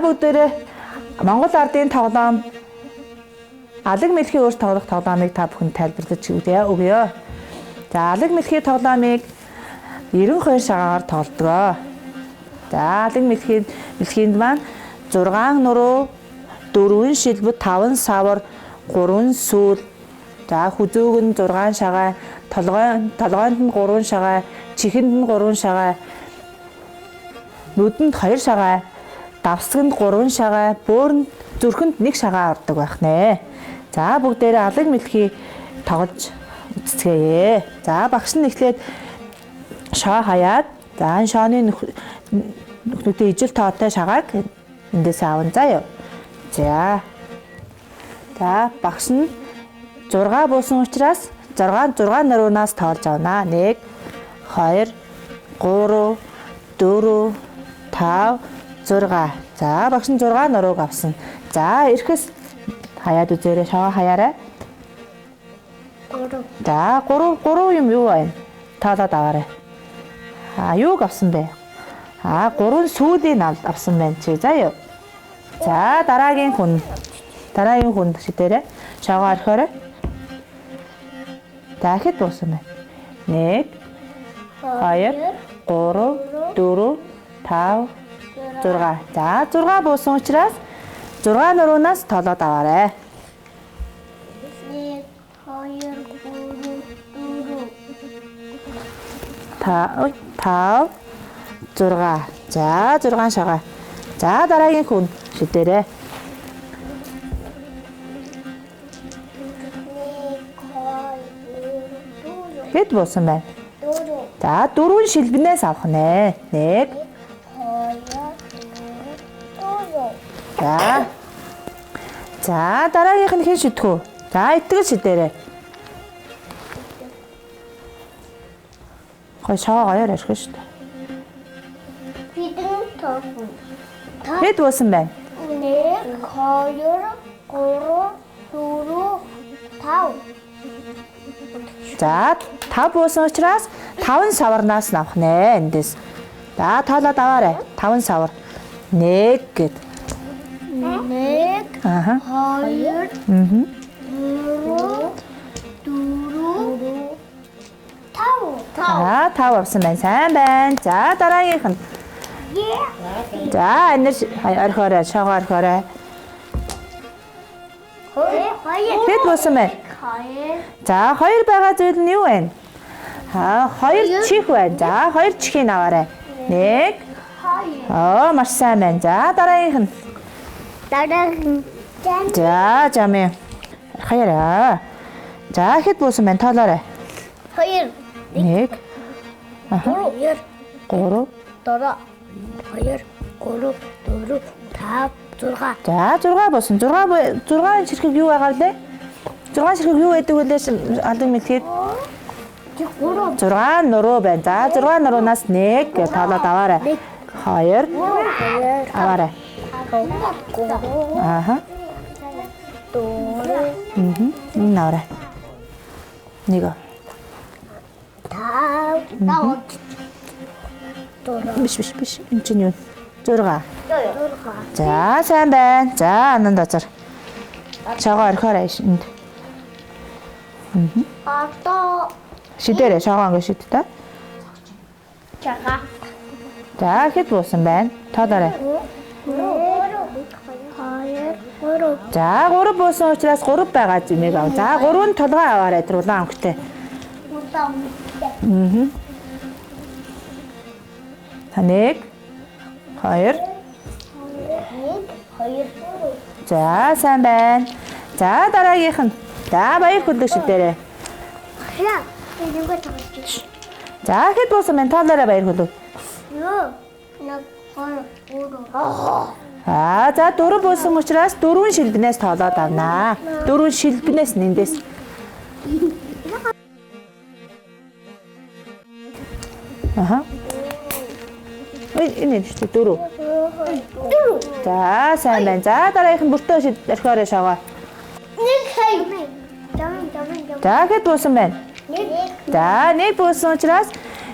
бүгдээрээ Монгол ардын тоглоом алаг мэлхийн өөр тоглох тоглоомыг та бүхэнд тайлбарлаж өгье. За алаг мэлхий тоглоомыг 92 шагаагаар тоглодог. За алаг мэлхийнд маань 6 нуруу, 4 шилбэт, 5 савар, 3 сүүл. За хүзүүг нь 6 шагаа, толгойнд нь 3 шагаа, чихэнд нь 3 шагаа, нүдэнд 2 шагаа, давсганд 3 шагаа, бөөрөнд зүрхэнд 1 шагаа ордог байх нэ. За бүгдээрээ алаг мэлхий тоглож үзцгээе. За багш нь эхлээд шоо хаяад, за энэ шооны нөхнүүдээ ижил тоотой шагааг эндээс аавн заа юу. За. За багш нь 6 буусан учраас 6 нуруунаас тоолж авна. 1 2 3 4 5 6. За багш нь 6 нурууг авсан. За ирэхэс хаяад үзээрэй, шоогоо хаяарай. 3. За 3 юм юу байна? Тоолоод аваарай. А юуг авсан бэ? А 3 сүүлийн авсан байна чи. За юу. За дараагийн хүн. Дараагийн хүн шидээрэй. Шоогоо орхиорой. За хэд буусан бэ? 1 2 3 4 5 6. За 6 буусан учраас 6 нуруунаас тоолоод аваарай. 1 2 3 4 5 6. За 6 шагаа. За дараагийн хүн шидээрэй. 1 2 3 4 Хэд буусан байна? 4 За 4 шилбэнээс авах нэ. 1 2 3 За. За дараагийнх нь хэн шидэх вэ? За итгэл шидээрэй. Гой шоо гоёор арих шүү дээ. Бидэн тохон. Хэд буусан байна? 1 2 3 4 5. За 5 буусан учраас 5 саварнаас нь авах нэ эндээс. За тоолоод аваарай. 5 савар. 1 гэд. 1 Аха. 2 Мгм. 3 4 5. За 5 авсан байна. Сайн байна. За дараагийнх нь. За энэ орхиорой, шоогоо орхиорой. 2 Хэд буусан байна? 2 За 2 байгаа зүйл нь юу вэ? Аа 2 чих байна. За 2 чихийг аваарай. 1 2 Оо маш сайн байна. За дараагийнх нь. Дараагийн За жамын. Хаяра. За хэд буусан байна? Тоолоорой. 2 1 3 3 4 2 3 4 5 6. За 6 буусан. 6 ширхэг юу байгаа вэ? 6 ширхэг юу байдаг вүлээс алдан мэлхийд 3 6 нуруу байна. За 6 нуруунаас 1 гэж тоолоод аваарай. 2 аваарай. 3 Ааха. 4 Мм. Энэ аваарай. 1 5 5 Биш. Энэ чинь юу? 6. 6. За сайн байна. За ананд азар. Шоогоо орхиорой энд. Одоо Шидээрэй шоогоо ингэ шид та. чага. За хэд буусан байна? Тоолоорой. 3 2 3 За 3 буусан учраас 3 байгаа зэмийг ав. За 3 нь толгой аваарай тэр улаан өнгөтэй. Удаан. Мм. Та 1 2 1 2 За сайн байна. За дараагийнх нь. За баяр хөдлөг шидээрэй. 3. Би нэг тоглож. За хэд буусан байна? Тоолоорой баяр хөдлөг. Юу? 1 2 3. Аа за 4 буусан учраас 4 шилбэнээс тоолоод авнаа. 4 шилбэнээс нэндээс. Аха. Энэ шүү дээ 4. 4. За сайн байна. За дараагийнх нь бүртөө шид орхиорой шоогоо. 1 2. Дам дам дам. За хэд буусан байна? 1 За 1 буусан учраас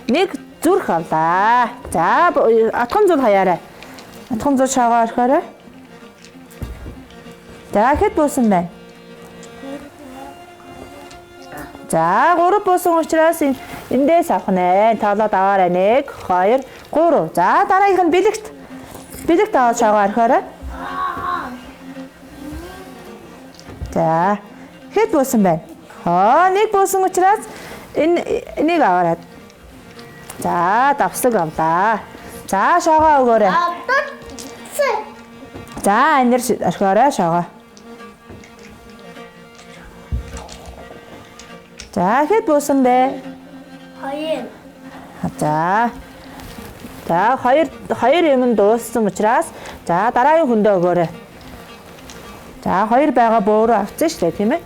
1 зүрх авлаа. За отхон зул хаяарай. Отхон зул шоогоо орхиорой. За хэд буусан байна? За 3 буусан учраас эндээс авах нэ. Тоолоод аваарай. 1 2 3. За дараагийнх нь бэлэгт. Бэлэгт аваад шогоо орхиорой. За хэд буусан байна? Аа нэг буусан учраас энэ энийг аваарай. За давсаг авлаа. За шогоо өгөөрэй. За энэ орхиорой шогоо. За хэд буусан бэ? 2. За. За хоёр юм нь дууссан учраас за дараагийн хүндээ өгөөрэй. За 2 байгаа бөөрөө авсан шүү дээ, тийм ээ?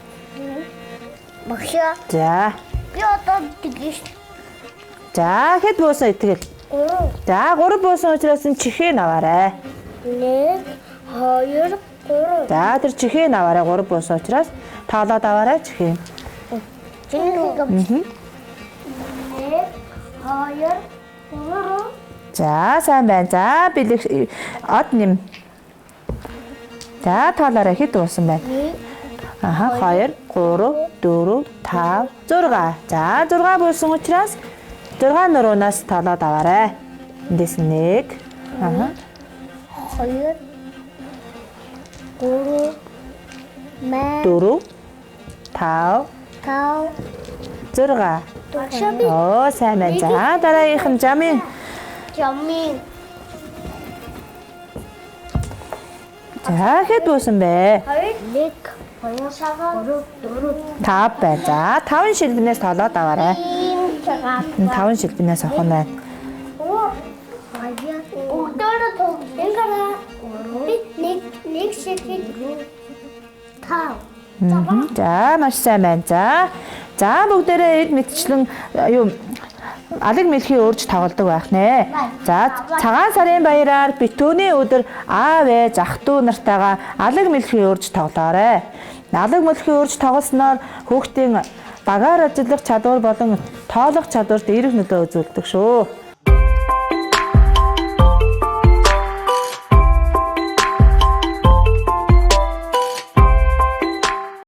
Багшаа. За. Би одоо тэгэж. За хэд буусан итгэл? 3. За 3 буусан учраас энэ чихээ аваарай. 1 2 3. За тэр чихээ аваарай 3 буусан учраас тоолоод аваарай чихээ. 1 2 3. За сайн байна. За бэлэг од нэм. За тоолоорой хэд буусан байна? Аха 2 3 4 5 6. За 6 буусан учраас 6 нуруунаас тоолоод аваарай. Эндээс 1. Аха 2 3 4 5 5 6. Багшаа би Оо сайн байна. За дараагийнх нь Жамин. Жамин. За хэд буусан бэ? 2 1 2 3 4 5 байна. За 5 шилбэнээс тоолоод аваарай. 5 5 шилбэнээс авах нь байна. За маш сайн байна. За. За бүгдээрээ эд мэтчлэн юу алаг мэлхий өөрж тоглодог байх нэ. За цагаан сарын баяраар битүүний өдөр аав ээж ах トゥ нартайгаа алаг мэлхий өөрж тоглоорой. Алаг мэлхий өөрж тоглосноор хүүхдийн багаар ажиллах чадвар болон тоолох чадварт эерэг нөлөө үзүүлдэг шүү.